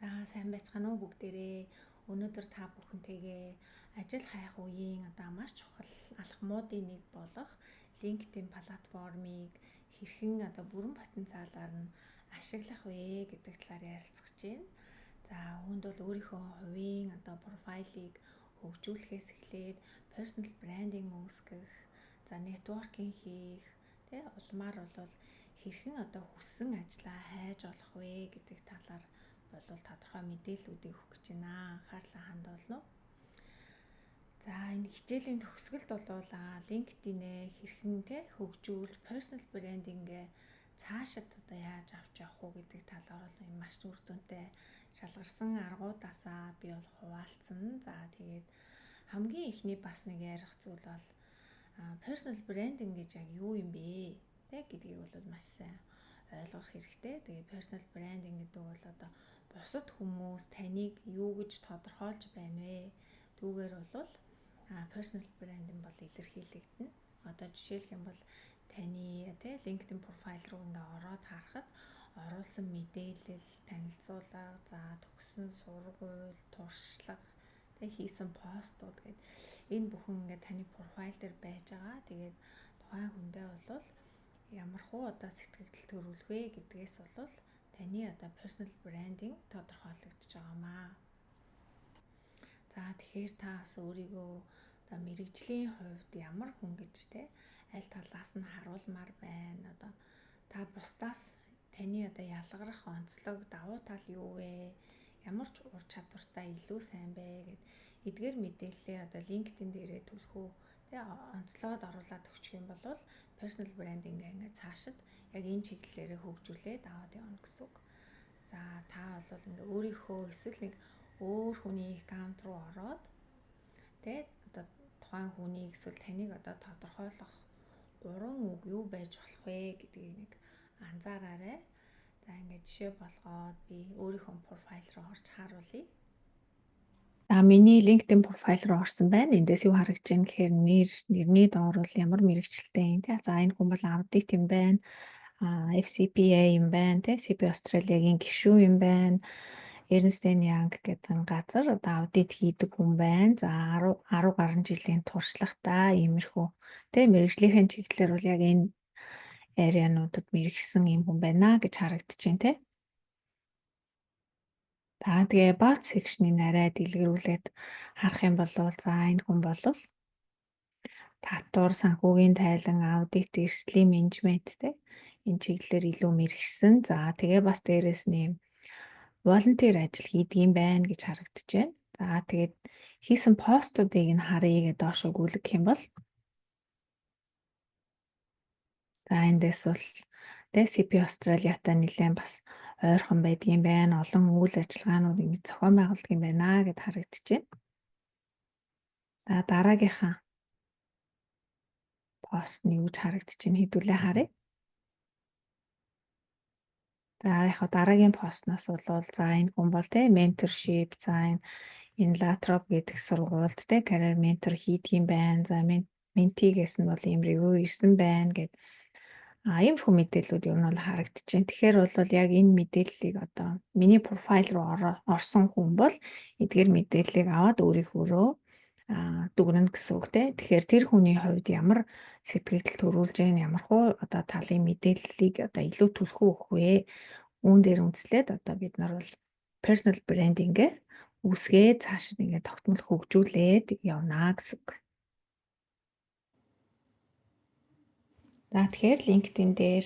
За сайн байцгаана уу бүгдээрээ. Өнөөдөр та бүхэнтэйгээ ажил хайх үеийн одоо маш чухал алхмуудын нэг болох LinkedIn платформыг хэрхэн одоо бүрэн потенциалаар нь ашиглах вэ гэдэг талаар ярилцах гэж байна. За үүнд бол өөрийнхөө хувийн одоо профайлыг хөгжүүлэхээс эхлээд personal branding үүсгэх, за networking хийх, тэ улмаар бол хэрхэн одоо хүссэн ажлаа хайж олох вэ гэдэг талаар болвол тодорхой мэдээллүүдийг өгөх гэж байна. Анхаарлаа хандуулна уу? За энэ хичээлийн төгсгөлд болвол LinkedIn-ээ хэрхэн те хөгжүүлж personal branding-ээ цаашид одоо яаж авч явах уу гэдэг талаар бол юм маш үр дүнтэй шалгарсан аргуудаасаа би бол хуваалцсан. За тэгээд хамгийн эхний бас нэг ярих зүйл бол personal branding гэж яг юу юм бэ? Тэ гэдгийг бол маш сайн ойлгох хэрэгтэй. Тэгээд personal branding гэдэг бол одоо бусад хүмүүс таныг юу гэж тодорхойлж байна вэ? Түүгээр бол personal branding бол илэрхийлэгдэнэ. Одоо жишээлх юм бол таны тий LinkedIn профайл руу ингээ ороод харахад оруулсан мэдээлэл, танилцуулга, за төгссөн сургууль, туршлага, тэг хийсэн постууд гээд энэ бүхэн ингээ таны профайл дээр байж байгаа. Тэгээд тухайн хүндээ бол ямар хуу одоо сэтгэгдэл төрүүлэх вэ гэдгээс бол таны одоо personal branding тодорхойлогдож байгаамаа. За тэгэхээр та бас өөрийгөө одоо мэрэгжлийн хувьд ямар хүн гэж те аль талаас нь харуулмаар байна. Одоо та бусдаас таны одоо ялгарах онцлог давуу тал юу вэ? Ямар ч ур чадвартай илүү сайн бэ гэд эдгээр мэдээллээ одоо LinkedIn дээрээ түлхүү тэ онцлоод оруулаад өгчих юм бол personal branding ингээд цаашид яг энэ чиглэлээрээ хөгжүүлээд аваад явна гэсэн үг. За та бол ингээ өөрийнхөө эсвэл нэг өөр хүний аккаунт руу ороод тэ одоо тухайн хүнийг эсвэл таныг одоо тодорхойлох гурван үг юу байж болох вэ гэдгийг нэг анзаараарай. За ингээд жишээ болгоод би өөрийнхөө профайл руу орж харуулъя. За миний LinkedIn профайл руу орсон байна. Эндээс юу харагдаж байна гэхээр нэрний доор бол ямар мэргэжилтэй юм те. За энэ хүн бол аудит юм байна. FCPA юм байна те. CP Australia-гийн гишүүн юм байна. Ernst Young гэдэг газар одоо аудит хийдэг хүн байна. За 10 гаруй жилийн туршлагатай иймэрхүү тэ мэргэжлийнхээ чиглэлээр бол яг энэ area-нуудад мэргэшсэн юм хүн байна гэж харагдаж байна те. За тэгээ about section-ыг арай дэлгэрүүлээд харах юм бол за энэ хүн бол татвар, санхүүгийн тайлан, аудит, эрсдлийн менежмент те энэ чиглэлээр илүү мэргэшсэн. За тэгээ бас дээрэс нь юм volunteer ажил хийдэг юм байна гэж харагдаж байна. За тэгээд хийсэн постуудыг нь харъя гэдэг доошо гүйлгэх юм бол за эндээс бол тэ CP Australia-тай нэлээд бас ойрхон байдгийн байна. Олон үйл ажиллагаанууд ингэж зохион байгуулдаг юм байна гэд харагдаж байна. За дараагийнхаа пост нь юу гэж харагдаж байна хэдүүлээ харъя. За яг хаа дараагийн постноос бол за энэ хүн бол те mentorship, за энэ La Trobe гэдэг сургуульд те career mentor хийдэг юм байна. За mentee-гээс нь бол ийм review ирсэн байна гэд иймэрхүү мэдээллүүд ер нь бол харагдаж байна. Тэгэхээр бол яг энэ мэдээллийг одоо миний профайл руу орсон хүн бол эдгээр мэдээллийг аваад өөрийнхөөрөө дүгнэнэ гэсэн үг те. Тэгэхээр тэр хүний хувьд ямар сэтгэгдэл төрүүлж гэн ямар хуу одоо талын мэдээллийг одоо илүү түлхүү өгөх вэ? Үүн дээр үндэслээд одоо бид нар бол personal branding-ээ үүсгээд цааш нь ингээд тогтмол хөгжүүлээд явна гэсэн үг. За тэгэхээр LinkedIn дээр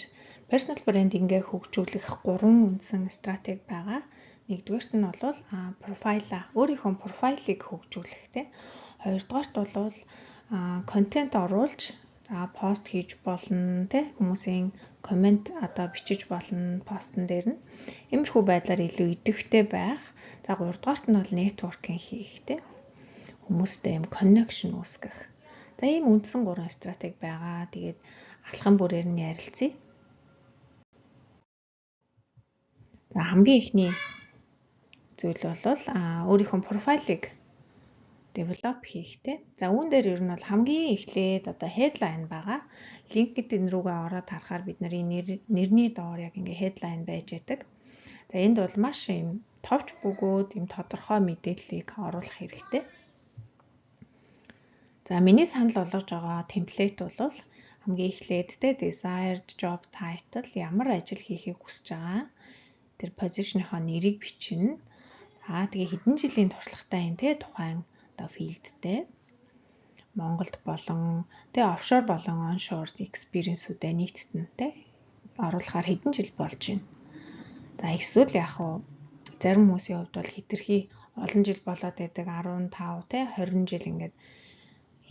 personal branding-ээ хөгжүүлэх гурван үндсэн стратеги байгаа. Нэгдүгээрт нь бол профайлаа өөрийнхөө профайлыг хөгжүүлэх те. Хоёрдугаарт бол контент оруулж за пост хийж болно те хүмүүсийн коммент одоо бичиж болно постн дээр нь. Иймэрхүү байдлаар илүү идэвхтэй байх. За гуравдугаарт нь бол networking хийх те. Хүмүүстэй юм connection үүсгэх. За ийм үндсэн гурван стратеги байгаа. Тэгээд алхам бүрээр нь ярилцъя. За хамгийн эхний зүйл бол өөрийнхөө профайлыг develop хийхтэй. За үүн дээр ер нь бол хамгийн эхлээд одоо headline байгаа. LinkedIn рүүгээ ороод харахаар бид нарын нэрний доор яг ингээ headline байж байдаг. За энд бол маш юм Товч бөгөөд ийм тодорхой мэдээллийг оруулах хэрэгтэй. За, миний санал болгож байгаа template бол хамгийн эхлээд те desired job title, ямар ажил хийхийг хүсэж байгаа тэр position-ийнхоо нэрийг бичнэ. За, тэгээ хэдэн жилийн туршлагатай юм те тухайн одоо field тэй. Монголд болон тэгээ offshore болон onshore experience-үүдээ нийтд нь те оруулахаар хэдэн жил болж байна. За, эсвэл яг уу зарим хүмүүсийн хувьд бол хэтэрхий олон жил болоод байдаг, 15 те 20 жил ингээд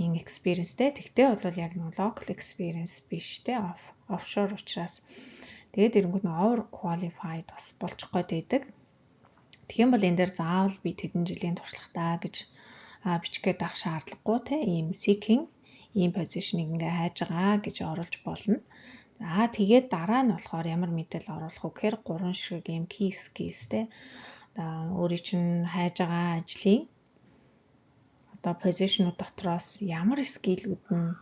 ин experience тэй. Тэгтээ бол яг нэг local experience биш те, offshore учраас тэгээд ирэнгүүт нэг over qualified бас болчих гээд байдаг. Тэгэх юм бол энэ дээр заавал би тэдэн жилийн туршлагатай гэж бичих гээд авах шаардлагагүй те, ийм seeking, ийм position-ыг ингээ хайж байгаа гэж оруулж болно. За, тэгээд дараа нь болохоор ямар мэдээлэл оруулах вэ гэхээр гурван ширхэг ийм key skills те, одоо өөрийн чинь хайж байгаа ажлын одоо position-ууд дотроос ямар skill үүд нь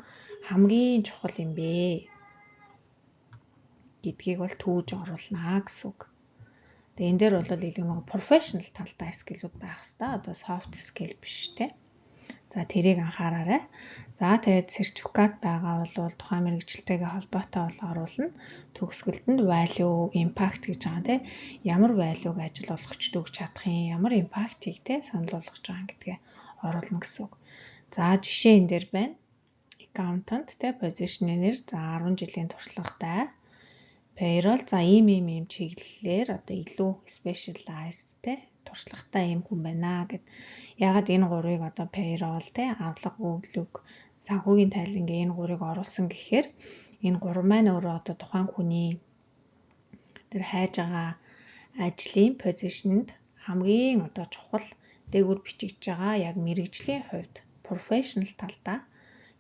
хамгийн чухал юм бэ гэдгийг бол түүж оруулнаа гэсэн үг. Тэгээ энэ дээр бол илүү нэг professional талдаа skill үүд байх хэвээр, одоо soft skill биш те. За, тэрийг анхаараарай. За, тэгээд сертификат байгаа бол тухайн мэргэжилтэйгээ холбоотой бол оруулна. Төгсгөлд нь value, impact гэж байгаа тийм. Ямар value-г ажил олгогчд өгч чадах юм, ямар impact-ийг те санал болгож байгаа гэдгээ оруулна гэсэн үг. За, жишээ энэ дээр байна. Accountant те position-ы нэр, за, 10 жилийн туршлагатай. Payroll, за, ийм ийм ийм чиглэлээр одоо илүү specialized те туршлагатай ийм хүн байна гэд. Ягаад энэ гурвыг одоо payroll те, авлага өглөг, санхүүгийн тайлангийн энэ гурыг оруулсан гэхээр энэ гурван маань өөрөө одоо тухайн хүний тэр хайж байгаа ажлын position-д хамгийн одоо чухал дээгүүр бичигдэж байгаа, яг мэргэжлийн хувьд professional талдаа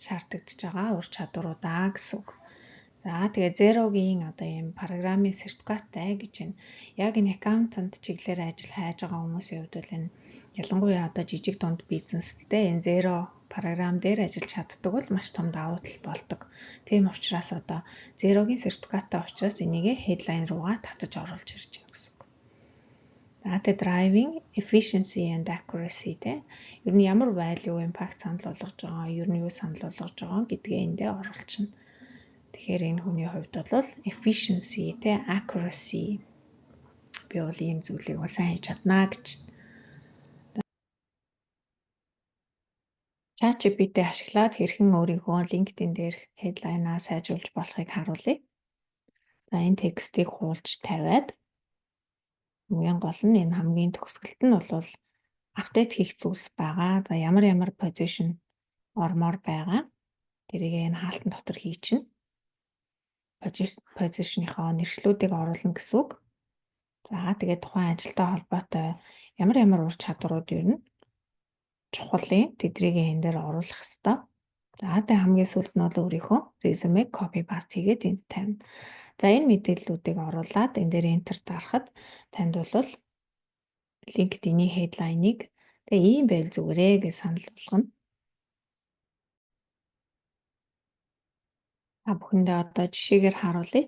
шаардагдж байгаа ур чадваруудаа гэсэн үг. За, тэгээ Xero-гийн одоо ийм программын сертификаттай гэж байна. Яг энэ accountant чиглэлээр ажил хайж байгаа хүмүүсийн хувьд бол энэ ялангуяа одоо жижиг дунд бизнестэй энэ Xero програм дээр ажиллаж чаддаг бол маш том давуу тал болдог. Тийм учраас одоо Xero-гийн сертификаттай учраас энийг headline руугаа татаж оруулж ирж байна гэсэн үг. За, тэгээ driving efficiency and accuracy те. Ер нь ямар value, impact санал болгож байгаа, ер нь юу санал болгож байгаа гэдгээ эндээ оруулчихна. Тэгэхээр энэ хүний хувьд бол efficiency те, accuracy, би бол ийм зүйлийг бол сайн хийж чаднаа гэж. ChatGPT ашиглаад хэрхэн өөрийнхөө LinkedIn дээрх headline-аа сайжруулж болохыг харуулъя. За, энэ текстийг хуулж тавиад хамгийн гол нь энэ хамгийн төгсгөлт нь бол update хийх зүйлс байгаа. За, ямар ямар position ормоор байгаа. Тэрийг энэ хаалтан дотор хийчихнэ. Position-ийнхоо нэршлүүдийг оруулна гэсэн үг. За, тэгээд тухайн ажилтай холбоотой ямар ямар ур чадварууд ер нь чухал юм, тэдрийг энэ дээр оруулах хэвээр. За, тэгээд хамгийн сүүлд нь бол өөрийнхөө резюме copy paste хийгээд энд тавина. За, энэ мэдээллүүдийг оруулаад энэ дээр enter дарахад танд бол LinkedIn-ийн headline-ыг тэгээ ийм байл зүгээрээ гэж санал болгоно. Та бүхэндээ одоо жишээгээр харуулъя.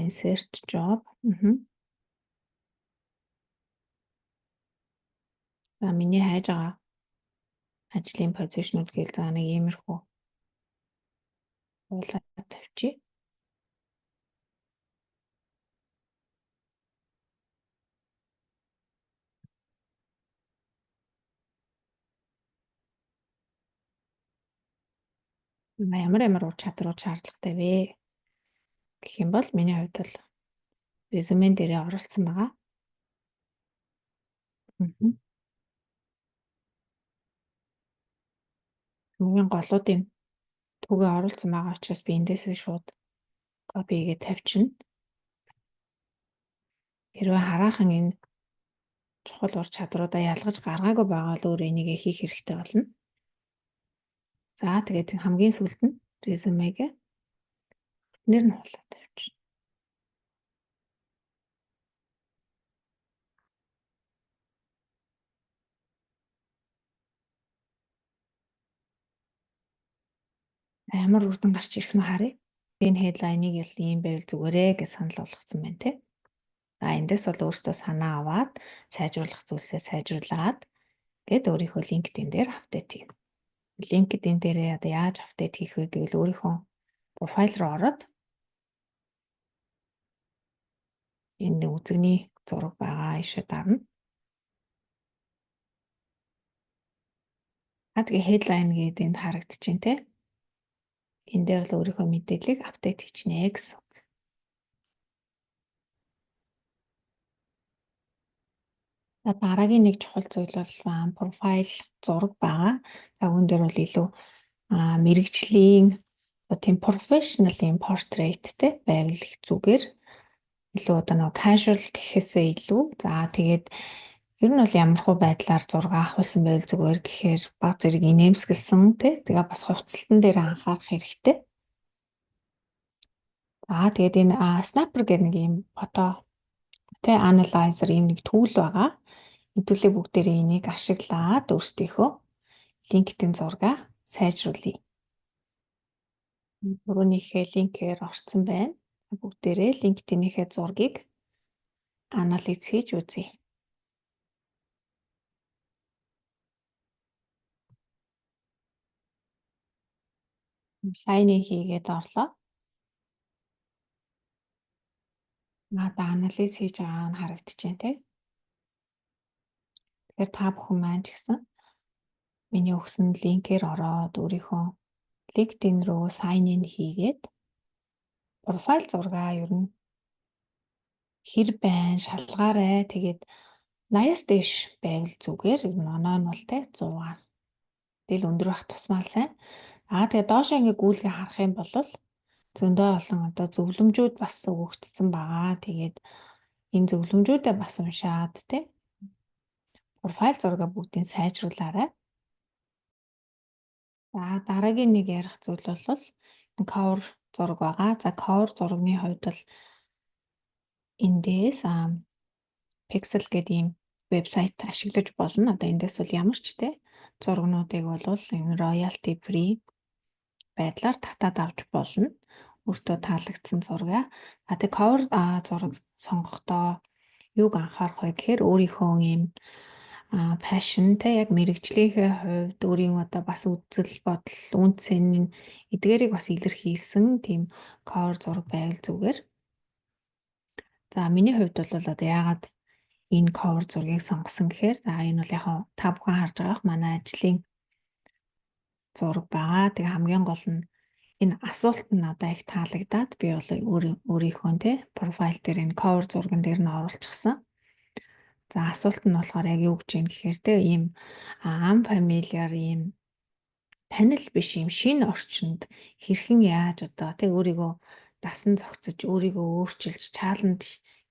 Insert job. За, миний хайж байгаа ажлын position-ууд гээл, за, нэг иймэрхүү хуулаад тавьчих. Ямар ямар ур чадварууд шаардлагатай вэ гэх юм бол миний хувьд бол резюмен дээрээ оруулсан байгаа. Хамгийн голуудын түгээ оруулсан байгаа учраас би эндээсээ шууд copy хийгээд тавьчихна. Хэрвээ хараахан энэ чухал ур чадруудаа ялгаж гаргаагүй байгаа бол өөр энийг хийх хэрэгтэй болно. За, тэгээд хамгийн сүүлд нь резюмегээ нэр нь хуулаад тавьчихна. Ямар үр дүн гарч ирэх нь харъя. LinkedIn headline-ыг л ийм байвал зүгээрээ гэж санал болгоцсон байна те. За, эндээс бол өөртөө санаа аваад сайжруулах зүйлсээ сайжруулад гээд өөрийнхөө LinkedIn дээр update хийнэ. LinkedIn дээрээ одоо яаж update хийх вэ гэвэл өөрийнхөө профайл руу ороод энэ үзэгний зураг байгаа, ийшээ дарна. А тэгээ headline гэдэг энд харагдчихээн те. Энэ дээр бол өөрийнхөө мэдээллийг update хийчихнэ гэсэн үг. За, дараагийн нэг чухал зүйл бол профайл зураг байгаа. За, үүн дээр бол илүү мэргэжлийн тийм professional юм portrait те байвал их зүгээр. Илүү одоо нэг casual гэхээсээ илүү. За, тэгээд ер нь бол ямархуу байдлаар зураг авах байсан байвал зүгээр гэхээр баг зэрэг инээмсэглэсэн тий. Тэгээ бас хувцлалтан дээр анхаарах хэрэгтэй. За, тэгээд энэ Snapper гэх нэг юм фото тий analyzer ийм нэг tool байгаа. Хэдүүлээ бүгдээрээ энийг ашиглаад өөрсдийнхөө LinkedIn зургаа сайжруулъя. Түрүүнийхээ линкээр орцсон байна. Бүгдээрээ LinkedIn-ийнхээ зургийг анализ хийж үзье. Sign in хийгээд орлоо. Надаа анализ хийж байгаа нь харагдчихээн тий. Тэгэхээр та бүхэн маань ч гэсэн миний өгсөн линкээр ороод өөрийнхөө LinkedIn руу sign in хийгээд профайл зургаа ер нь хэр байна шалгаарай. Тэгээд 80-аас дээш байвал зүгээр. Ер нь оноо нь бол те 100-аас тэгэл өндөр байх тусмаа л сайн. Аа, тэгээ доошоо ингээ гүйлгээ харах юм бол зөндөө олон одоо зөвлөмжүүд бас өгөгдсөн байгаа. Тэгээд энэ зөвлөмжүүдээ бас уншаад те профайл зургаа бүгдийг сайжруулаарай. За, дараагийн нэг ярих зүйл бол cover зураг байгаа. За, cover зургийн хувьд бол эндээс Pexels гэдэг ийм вебсайт ашиглаж болно. Одоо эндээс бол ямар ч те зургнуудыг бол энэ royalty free байдлаар татаад авч болно. Өөртөө таалагдсан зургаа. А тэг cover зураг сонгохдоо юуг анхаарах вэ гэхээр өөрийнхөө ийм passion те яг мэргэжлийнхээ хувьд өөрийн одоо бас үзэл бодол, үнэ цэн эдгээрийг бас илэрхийлсэн тийм cover зураг байвал зүгээр. За, миний хувьд бол одоо яагаад энэ cover зургийг сонгосон гэхээр, за, энэ бол яг та бүхэн харж байгаа манай ажлын зураг байгаа. Тэгээ хамгийн гол нь энэ асуулт нь надад их таалагдаад би бол өөрийнхөө те профайл дээр энэ cover зурган дээр нь оруулчихсан. За, асуулт нь болохоор яг юу гэж юм гэхээр те ийм unfamiliar, ийм танил биш ийм шинэ орчинд хэрхэн яаж одоо те өөрийгөө дасан зохицож, өөрийгөө өөрчилж, challenge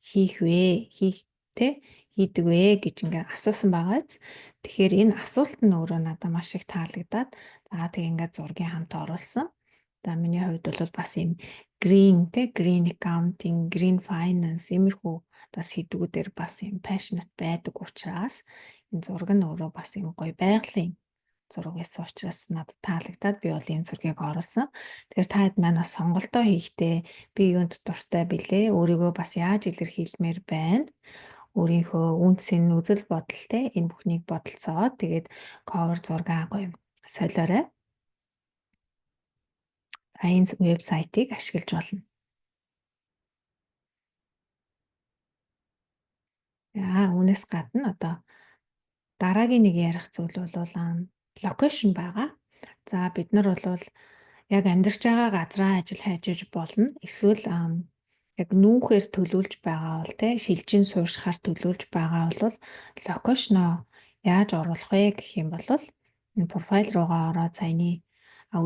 хийх вэ? Хийх те хийдэг вэ гэж ингээ асуусан байгаа биз. Тэгэхээр энэ асуулт нь өөрөө надад маш их таалагдаад, за, тэг ингээ зургийн хамт оруулсан. За, миний хувьд бол бас ийм green те green accounting, green finance иймэрхүү одоо сэдвүүдээр бас юм passionate байдаг учраас энэ зураг нь өөрөө бас юм гоё байгалийн зураг байсан учраас надад таалагдаад би бол энэ зургийг оруулсан. Тэгэхээр та хэд маань бас сонголтоо хийхдээ би юунд дуртай билээ, өөрийгөө бас яаж илэрхийлмээр байна, өөрийнхөө үнэ үзэл бодол те энэ бүхнийг бодолцоод тэгээд cover зургаа гоё солиорой. За, энэ вебсайтыг ашиглаж болно. За, үүнээс гадна одоо дараагийн нэг ярих зүйл бол location байгаа. За, бид нар бол яг амьдарч байгаа газраа ажил хайж иж болно. Эсвэл яг нүүхээр төлөвлөж байгаа бол те шилжин сууршихаар төлөвлөж байгаа бол location оо яаж оруулах вэ гэх юм бол энэ профайл руугаа ороод саяны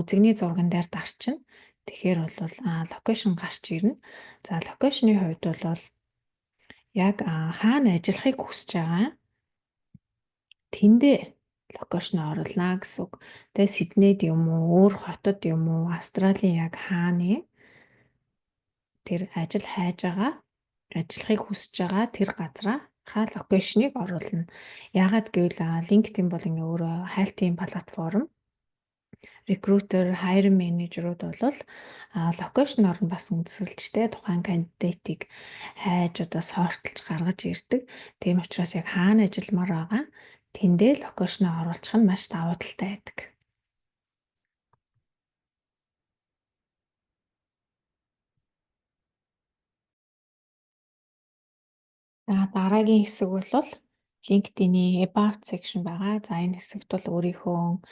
үзэгний зурган дээр дарчна. Тэгэхээр бол location гарч ирнэ. За, location ы хувьд бол яг хаана ажиллахыг хүсэж байгаа тэндээ location оруулна гэсэн үг. Тэгээ Сиднейд юм уу, өөр хотод юм уу, Австралийн яг хааны тэр ажил хайж байгаа, ажиллахыг хүсэж байгаа тэр газраа хаа location ыг оруулна. Яагаад гэвэл LinkedIn бол ингээ өөрөө хайлтын платформ. Recruiter, hiring manager-ууд бол location-оор нь бас үндэслэж те тухайн candidate-ийг хайж одоо sort лж гаргаж ирдэг. Тийм учраас яг хаана ажилламаар байгаа тэндээ location-оо оруулах нь маш давуу талтай байдаг. За, дараагийн хэсэг бол LinkedIn-ийн About section байгаа. За, энэ хэсэгт бол өөрийнхөө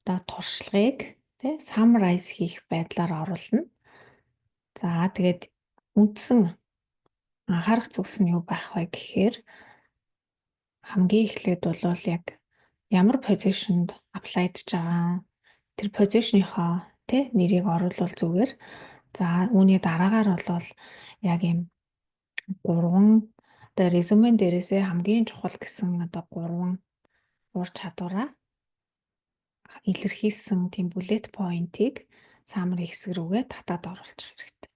одоо туршлагыг тий summarize хийх байдлаар оруулна. За, тэгээд үндсэн анхаарах зүйлс нь юу байх вэ гэхээр хамгийн эхлээд бол яг ямар position-д apply-дж байгаа, тэр position-ийнхоо тий нэрийг оруулвал зүгээр. За, үүний дараагаар бол яг ийм гурван одоо резюмен дээрээсээ хамгийн чухал гэсэн одоо гурван ур чадвараа илэрхийлсэн тийм bullet point-ыг summary хэсэг рүүгээ татаад оруулчих хэрэгтэй.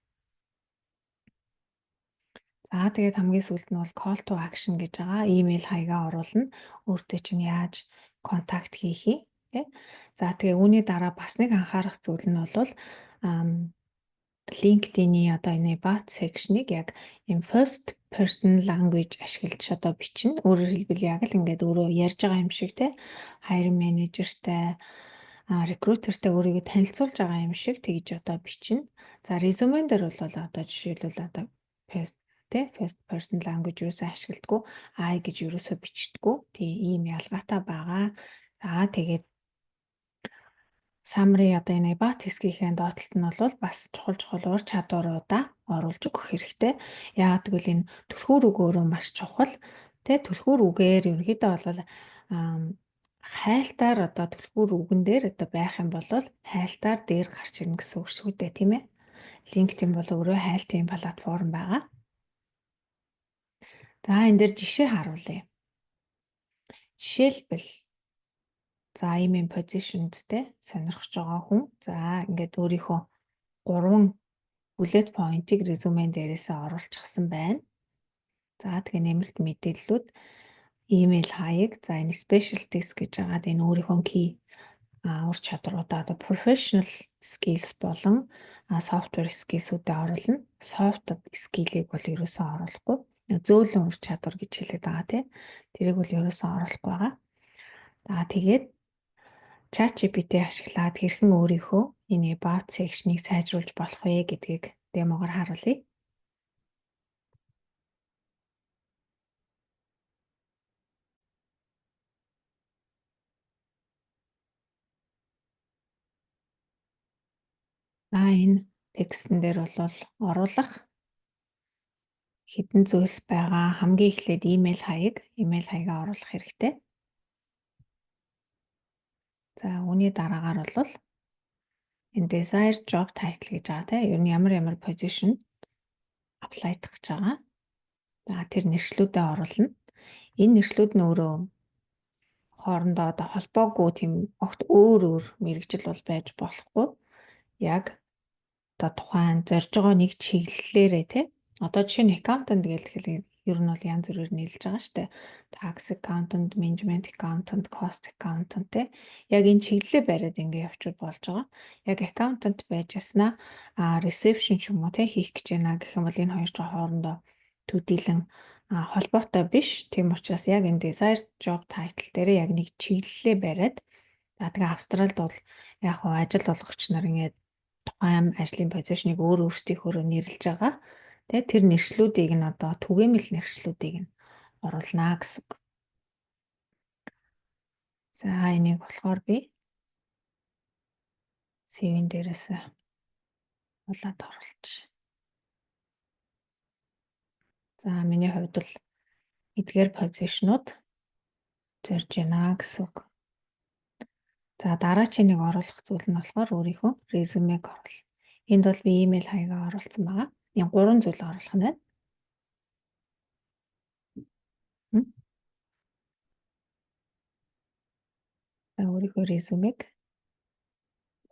За, тэгээд хамгийн сүүлд нь бол call to action гэж байгаа. Email хаягаа оруулна. Өөртөө чинь яаж contact хийх юм тий. За, тэгээ үүний дараа бас нэг анхаарах зүйл нь бол LinkedIn-ийн одоо энэ about section-ыг яг юм first person language ашиглаж одоо бичнэ. Өөрөөр хэлбэл яг л ингээд өөрөө ярьж байгаа юм шиг те, hiring manager-тай, recruiter-тай өөрийгөө танилцуулж байгаа юм шиг тэгж одоо бичнэ. За, резюмен дээр бол одоо жишээлбэл одоо first те first person language юусоо ашигладаггүй, I гэж юусоо бичдэггүй. Тийм, ийм ялгаатай байгаа. За, тэгээд summary одоо энэ about хэсгийнхээ доод талд нь бол бас чухал чухал ур чадваруудаа оруулж өгөх хэрэгтэй. Яагаад гэвэл энэ түлхүүр үг өөрөө маш чухал. Тэ, түлхүүр үгээр ерөнхийдөө бол хайлтаар одоо түлхүүр үгэн дээр одоо байх юм бол хайлтаар дээр гарч ирнэ гэсэн үг шүү дээ, тийм ээ. LinkedIn бол өөрөө хайлтын платформ байгаа. За, энэ дээр жишээ харуулъя. Жишээлбэл, за, ийм юм position-д те сонирхож байгаа хүн, за, ингээд өөрийнхөө гурван bullet point-ыг резюмен дээрээсээ оруулчихсан байна. За, тэгээ нэмэлт мэдээллүүд, email хаяг, за, энэ specialties гэж байгаад энэ өөрийнхөө key ур чадваруудаа одоо professional skills болон software skills-үүдээ оруулна. Soft skill-ийг бол ерөөсөө оруулахгүй. Зөөлөн ур чадвар гэж хэлээд байгаа тийм. Тэрийг бол ерөөсөө оруулахгүй байгаа. За, тэгээд ChatGPT ашиглаад хэрхэн өөрийнхөө энэ about section-ыг сайжруулж болох вэ гэдгийг demo гоор харуулъя. За, энэ текстэн дээр бол оруулах хэдэн зүйлс байгаа. Хамгийн эхлээд email хаягаа оруулах хэрэгтэй. За, үүний дараагаар бол энэ desired job title гэж байгаа тийм. Ер нь ямар ямар position apply гэж байгаа. За, тэр нэршлүүдээ оруулна. Энэ нэршлүүд нь өөрөө хоорондоо одоо холбоогүй, тийм огт өөр өөр мэргэжил бол байж болохгүй. Яг одоо тухайн зорж байгаа нэг чиглэлээрээ тий. Одоо жишээ нь accountant гэж тэгэхээр ер нь бол янз бүрээр нэрлэж байгаа шүү дээ. Tax accountant, management accountant, cost accountant тий. Яг энэ чиглэлээ бариад ингэ явчихвал болж байгаа. Яг accountant байж яснаа reception ч юм уу тий хийх гэж байна гэх юм бол энэ хоёр ч хоорондоо төдийлөн холбоотой биш. Тийм учраас яг энэ desired job title дээр яг нэг чиглэлээ бариад, за, тэгээ Австралид бол яг хуу ажил олгогч нар ингээд тухайн ажлын position-ыг өөр өөрсдийнхөөрөө нэрлэж байгаа. Тэгээ тэр нэршлүүдийг нь одоо түгээмэл нэршлүүдийг нь оруулнаа гэсэн үг. За, энийг болохоор би CV-н дээрээс хуулаад оруулчих. За, миний хувьд бол эдгээр position-ууд зорж байна гэсэн үг. За, дараачийн нэг оруулах зүйл нь болохоор өөрийнхөө резюмег оруулах. Энд бол би имэйл хаягаа оруулсан байгаа. Энэ гурван зүйл оруулах нь байна. За, өөрийнхөө резюмег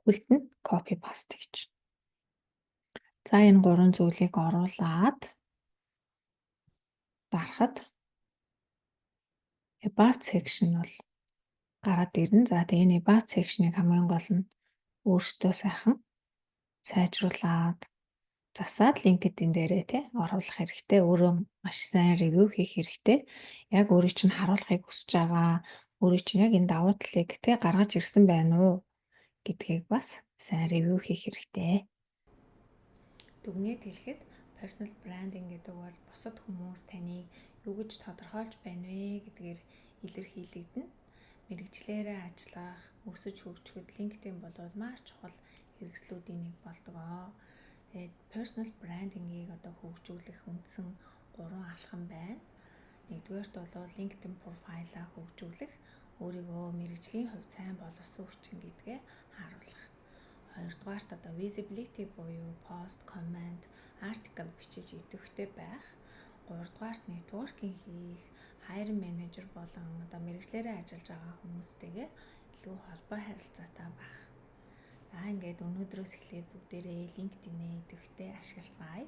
бүлдэн copy paste гэж. За, энэ гурван зүйлийг оруулаад дарахад about section бол гараад ирнэ. За, тэгээ энэ about section-ыг хамгийн гол нь Өөртөө сайхан сайжруулад, засаад LinkedIn дээрээ, тий, оруулах хэрэгтэй. Өөрөө маш сайн review хийх хэрэгтэй. Яг өөрийг чинь харуулахыг хүсэж байгаа, өөрийг чинь яг энэ давуу талыг, тий, гаргаж ирсэн байна уу гэдгийг бас сайн review хийх хэрэгтэй. Дүгнээд хэлэхэд personal branding гэдэг бол бусад хүмүүс таныг юу гэж тодорхойлж байна вэ гэдгээр илэрхийлэгдэнэ. Мэргэжлээрээ ажиллах, өсөж хөгжихэд LinkedIn бол маш чухал хэрэгслүүдийн нэг болдог. Тэгээд personal branding-ийг одоо хөгжүүлэх үндсэн гурван алхам байна. Нэгдүгээрт бол LinkedIn profile-аа хөгжүүлэх, өөрийгөө мэргэжлийн хувьд сайн боловсон хүчин гэдгээ харуулах. Хоёрдугаарт одоо visibility буюу post, comment, article бичиж идэвхтэй байх. Гуравдугаарт networking хийх, hiring manager болон одоо мэргэжлээрээ ажиллаж байгаа хүмүүстэйгээ илүү холбоо харилцаатай байх. За, ингээд өнөөдрөөс эхлээд бүгдээрээ LinkedIn-ээ идэвхтэй ашиглацгаая.